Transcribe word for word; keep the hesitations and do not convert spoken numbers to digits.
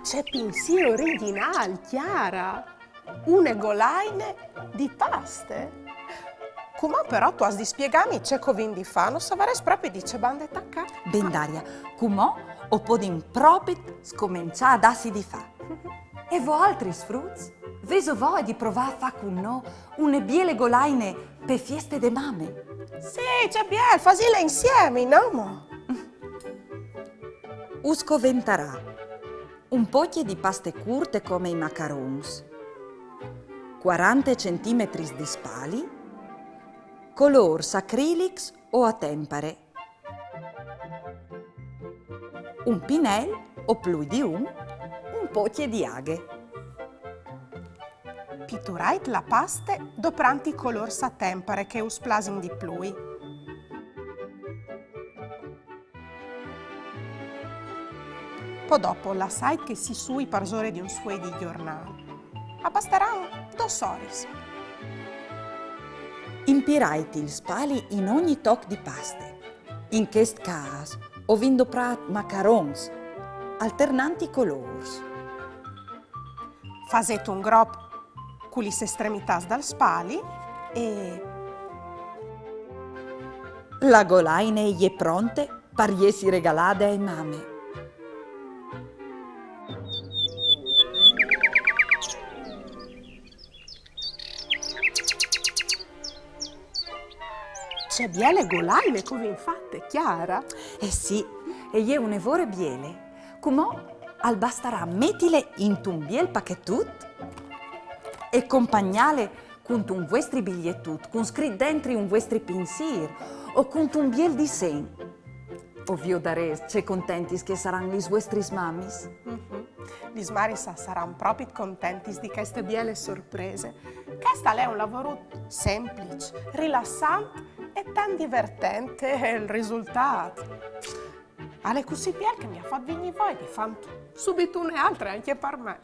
Ce pinsîr origjinâl, Chiara! Une golaine di paste? Cumò però tu âs di spiegâmi ce che o vin di fâ, no savarès propit di ce bande tacâ. Ben, Daria, cumò o podìn propit scomençâ a dâsi di fâ. E voaltris fruts? Vêso voie di provâ a fâ cun nô une biele golaine pe fieste de mame? Sì, ce biel, fasìnle insiemi, no mo? Us coventarà un pocje di paste curte come i macarons, cuarante centimetris di spali, colôrs acrilics o a tempare, un pinel o plui di un, un pocje di aghe. Piturait la paste doprant i colôrs a tempare che us plasin di plui. Po dopo lassait che si sui parsore di un sfuei di gjornâl. A bastaran dôs oris. Impirait il spali in ogni toc di paste. In chest câs o vin doprât macarons, alternant i colôrs. Fasêt un grop cu lis estremitâts dal spali e... La golaine e je pronte par jessi regalade ae mame. Ce biele golaine che o vin fate, Chiara! Eh sì, e je une vore biele. Cumò al bastarà metile intun biel pachetut e compagnâle cuntun vuestri biglietut, cun scrit dentri un vuestri pinsîr o cuntun biel disen. O viodarês ce contentis che a saran lis vuestris mamis. Mhm. Lis maris a saran propit contentis di cheste biele sorprese. Chest al è un lavorut sempliç, rilassant e tant divertent. E il risultât al è cussì biel che mi à fat vignî voie di fânt subit une altre ancje par me.